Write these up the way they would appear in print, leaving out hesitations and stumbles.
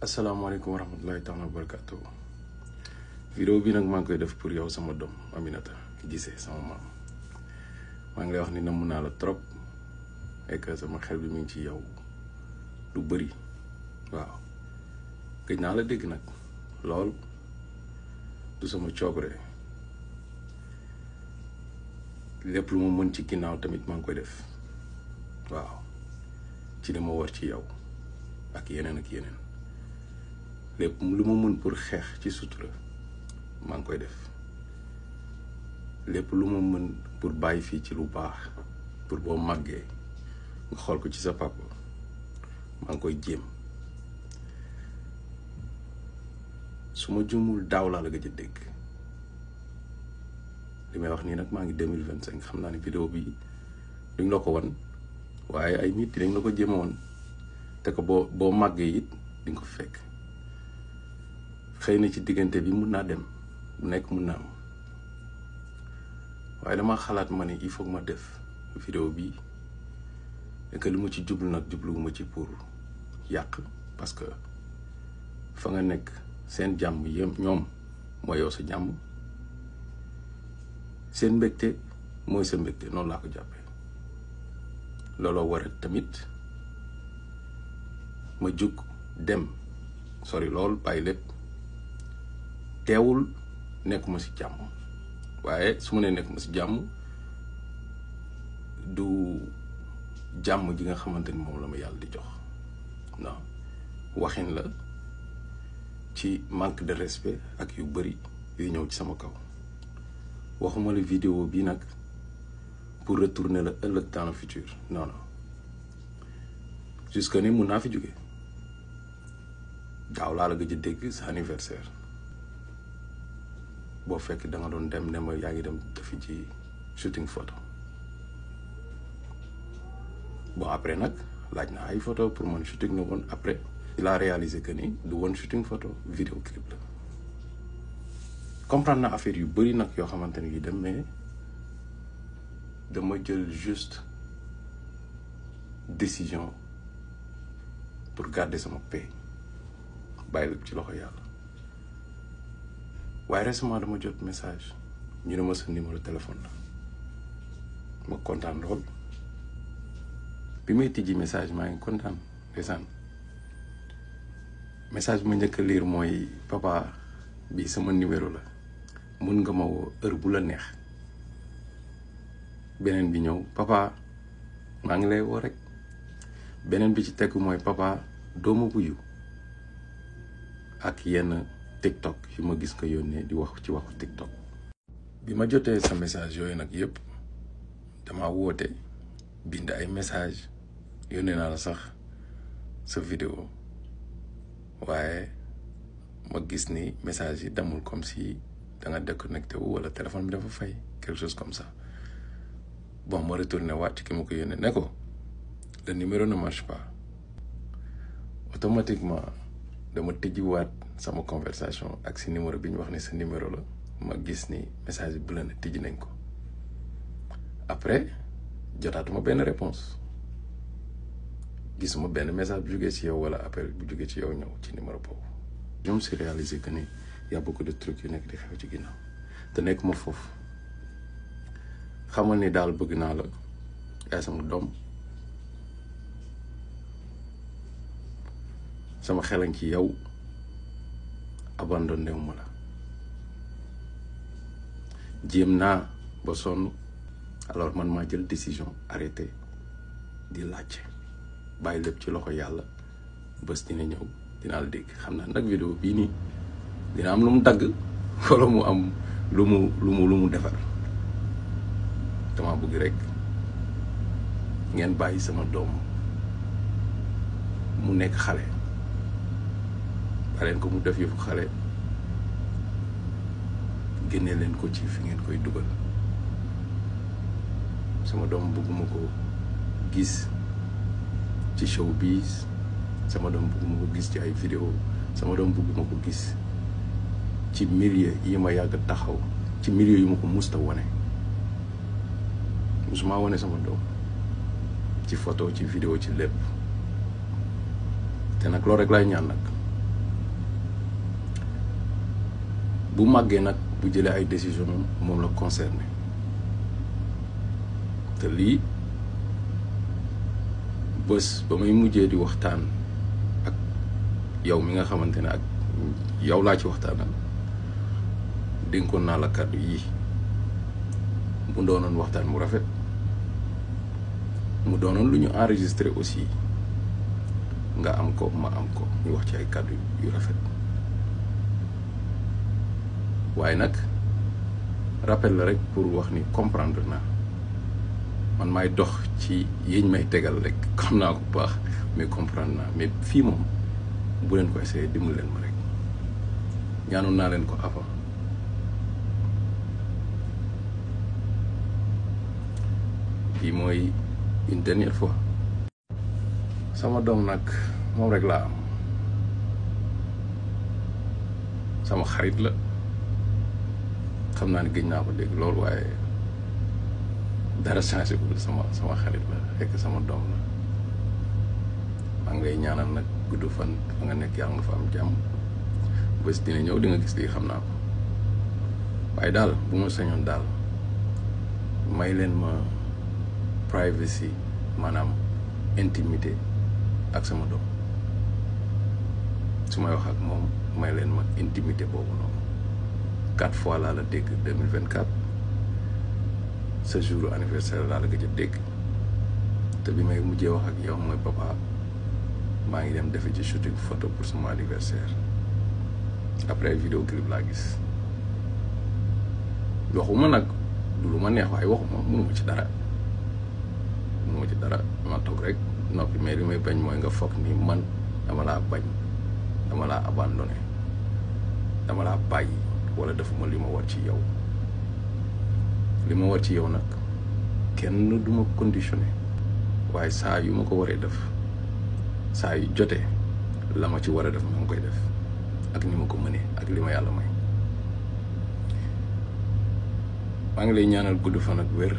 asalaamaaleykum wa rahmatulahi taala wa barakatuh. Vidéo bi nag maa ngi koy def pour yow sama doom Aminata Guissé sama maam. maa ngi lay wax ni namm naa la trop et que sama xel bi mi ngi ci yow lu bëri waaw gëj naa la dégg nag lool du sama coobare lépp lu ma mën ci ginnaaw tamit maa ngi koy def waaw ci li ma war ci yow ak yeneen lépp lu ma mën pour xeex ci sutura maa ngi koy def lépp lu ma mën pour bàyyi fii ci lu baax pour boo màggee nga xool ko ci sa papa maa ngi koy jéem su ma jumul daaw laa la gëj a dégg li may wax nii nag maa ngi 2025 xam naa ne vidéo bi duñ la ko wan waaye ay nit dañ la ko jéem a wan te ko boo màggee it di nga ko fekk xëy na ci diggante bi mun naa dem bu nekk mun naa am waaye dama xalaat ma ne il faut ma def vidéo bi et que li ma ci jublu nag jubluwuma ci pour yàq parce que fa nga nekk seen jàmm yëm ñoom mooy yow sa jàmm seen mbégte mooy sa mbégte noonu laa ko jàppee looloo war a tamit ma jug dem sori lool bàyyi lépp teewul nekkuma ci jàmm waaye su ma nee nekkuma ci jàmm du jàmm ji nga xamante ni moom la ma yàlla di jox non waxin la ci manque de respect ak yu bëri yuy ñëw ci sama kaw waxuma la vidéo bi nag pour retourner la ëllëg dans le futur non jusque ni mun naa fi jóge daaw laa la gëj a dégg sa anniversaire boo fekk da nga doon dem ne ma yaa ngi dem defi ci shooting photo bon après nag laaj na ay photo pour man shooting na woon après il a réalisé que ni du woon shooting photo vidéo clip la comprendre na affaire yu bëri nag yoo xamante ne yi dem mais dama jël juste décision pour garder sama paix bàyyi lépp ci loxo yàlla waaye récemment dama jot message ñu ne ma sa numéro téléphone la ma kontaan lool bi may tijji message maa ngi kontaan ndeysaan message bi ma njëkk a lire mooy papa bi sama numéro la mun nga ma woo heure bu la neex beneen bi ñëw papa maa ngi lay woo rek beneen bi ci tegu mooy papa doomu buyu ak yenn TikTok yu ma gis nga yónnee di wax ci waxu TikTok bi ma jotee sa message yooyu nag yëpp dama woote bind ay message yónnee naa la sax sa vidéo waaye ma gis ni message yi demul comme si da nga déconnecté wu wala téléphone bi dafa fay quelque chose comme ça bon ma retourné waat ci ki ma ko yónnee ne ko le numéro ne marche pas automatiquement dama tëjjiwaat sama conversation ak si numéro bi ñu wax ni sa numéro la ma gis ni message bu la ne tijji nañ ko après jotaatuma benn réponse gisuma benn message bu jógee ci yow wala appel bu jógee ci yow ñëw ci numéro boobu. je me suis réalisé que ni y a beaucoup de trucs yu nekk di xew ci ginnaaw te nekk ma foofu xamal ni daal bëgg naa la yaay sama doom sama xelan ci yow abandonné wu ma la jéem naa ba sonn alors man maa jël décision arrêté di laajte bàyyi lépp ci loxo yàlla bés dina ñëw dinaa la dégg xam naa nag vidéo bii nii dina am lu mu dagg wala mu am lu mu defar dama bëgg rek ngeen bàyyi sama doom mu nekk xale baleen ko mu def yëfu xale génne leen ko ci fi ngeen koy dugal sama doom bëgguma ko gis ci showbiz sama doom bëgguma ko gis ci ay vidéo sama doom bëgguma ko gis ci milieu yi ma yàgg taxaw ci milieu yi ma ko musta wane musuma wane sama doom ci photo ci vidéo ci lépp te nag loolu rek laay ñaan nag bu màggee nag bu jëlee ay décision moom la concerné te lii bés ba may mujjee di waxtaan ak yow mi nga xamante ne ak yow laa ci waxtaanal dénkoon naa la kàddu yii mu doonoon waxtaan mu rafet mu doonoon lu ñu enregistré aussi nga am ko ma am ko ñu wax ci ay kàddu yu rafet waaye nag rappel la rek pour wax ni comprendre naa man maay dox ci yiñ may tegal rek xam naa ko bu baax mais comprendre naa mais fii moom bu leen ko essayé dimbali leen ma rek ñaanoon naa leen ko avant bii mooy une dernière fois sama doom nag moom rek laa am sama xarit la xam naa ne gëj naa ko dégg loolu waaye dara changé ko sama xarit la fekk sama doom la maa ngi lay ñaanal nag gudd fan fa nga nekk yàlla nga fa am jàmm bés dina ñëw di nga gis lii xam naa ko waaye daal bu ma sañoon daal may leen ma privacy maanaam intimité ak sama doom su may wax ak moom may leen ma intimité boobu noonu 4 fois laa la dégg 2024 sa jour anniversaire laa la gëj a dégg te bi may mujjee wax ak yow mooy papa maa ngi dem defe ci shooting photo pour sama anniversaire après vidéo clip laa gis waxuma nag du lu ma neex waaye waxuma mënuma ci dara ma toog rek noppi mais li may bañ mooy nga foog ni man dama laa bañ dama laa abandonné dama laa bàyyi wala defuma li ma war ci yow li ma war ci yow nag kenn du ma conditionné waaye saa yu ma ko waree def saa yu jotee la ma ci war a def ma ngi koy def ak ni ma ko mënee ak li ma yàlla may maa ngi lay ñaanal gudd fan ak wér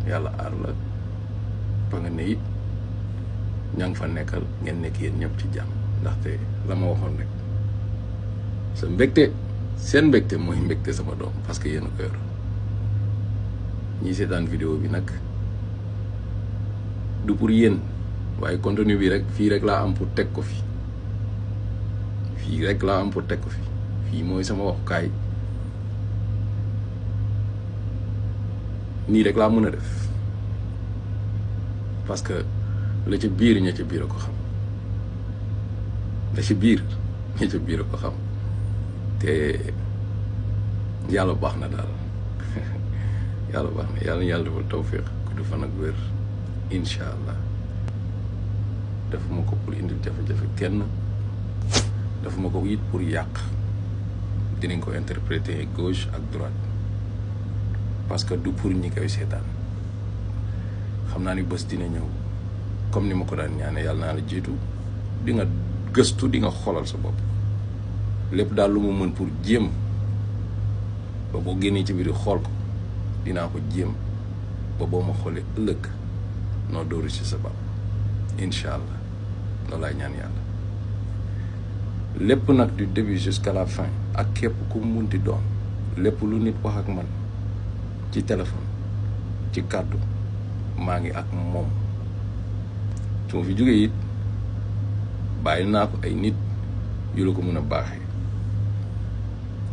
yàlla aar la ba nga ne it ña nga fa nekkal ngeen nekk yéen ñëpp ci jàmm ndaxte la ma waxoon rek sa mbégte seen mbégte mooy mbégte sama doom parce que yéen a ko yor ñii seetaan vidéo bi nag du pour yéen waaye contenu bi rek fii rek laa am pour teg ko fi fii mooy sama waxukaay nii rek laa mën a def parce que la ca biir ña ca biir a ko xam te yàlla baax na daal yàlla baax na yàlla defal tawfiq gudd fan ak wér incha allah defuma ko pour indil jafe-jafe kenn defuma ko it pour yàq dinañ ko interpréter gauche ak droite parce que du pour ñi koy seetaan xam naa ni bés dina ñëw comme ni ma ko daan ñaane yàlla naa la jiitu di nga gëstu di nga xoolal sa bopp lépp daal lu mu mën pour jéem ba boo génnee ci biir xool ko dinaa ko jéem ba boo ma xoolee ëllëg noo dóoru ci sa bopp incha allah loolu laay ñaan yàlla lépp nag du début jusqu'à la fin ak képp ku munti doon lépp lu nit wax ak man ci téléphone ci kàddu maa ngi ak moom su ma fi jógee it bàyyi naa ko ay nit yu la ko mën a baaxee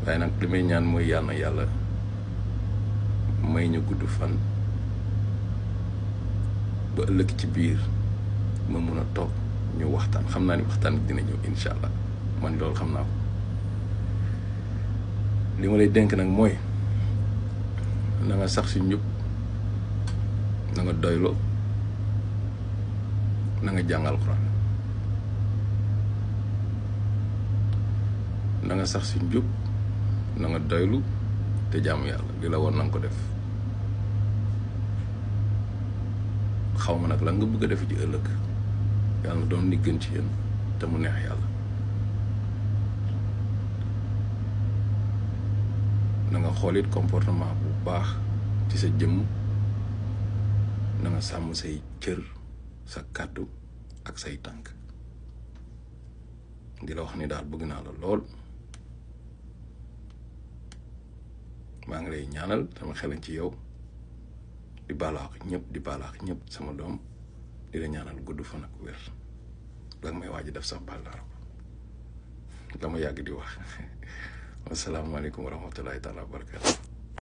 waaye nag li may ñaan mooy yàlla na yàlla may ñu gudd fan ba ëllëg ci biir ma mun a toog ñu waxtaan xam naa ni waxtaan dina ñëw incha allah man loolu xam naa ko li ma lay dénk nag mooy na nga sax si njub na nga doyloo na nga jàngal Alxuraan na nga sax si njub na nga doylu te jaamu yàlla li la woon na nga ko def xaw ma nag la nga bëgg a def ci ëllëg yàlla na doon li gën ci yéen te mu neex yàlla na nga xoolit comportement bu baax ci sa jëmm na nga sàmm say cër sa kàddu ak say tànk di la wax ni daal bëgg naa la lool maa ngi lay ñaanal sama xelañ ci yow di balaax ñëpp sama doom di la ñaanal gudd fan ak wér la may waaj def sax baal naa ko la ma yàgg di wax wasalaamaaleykum wa rahmatullahi taala wa barakatu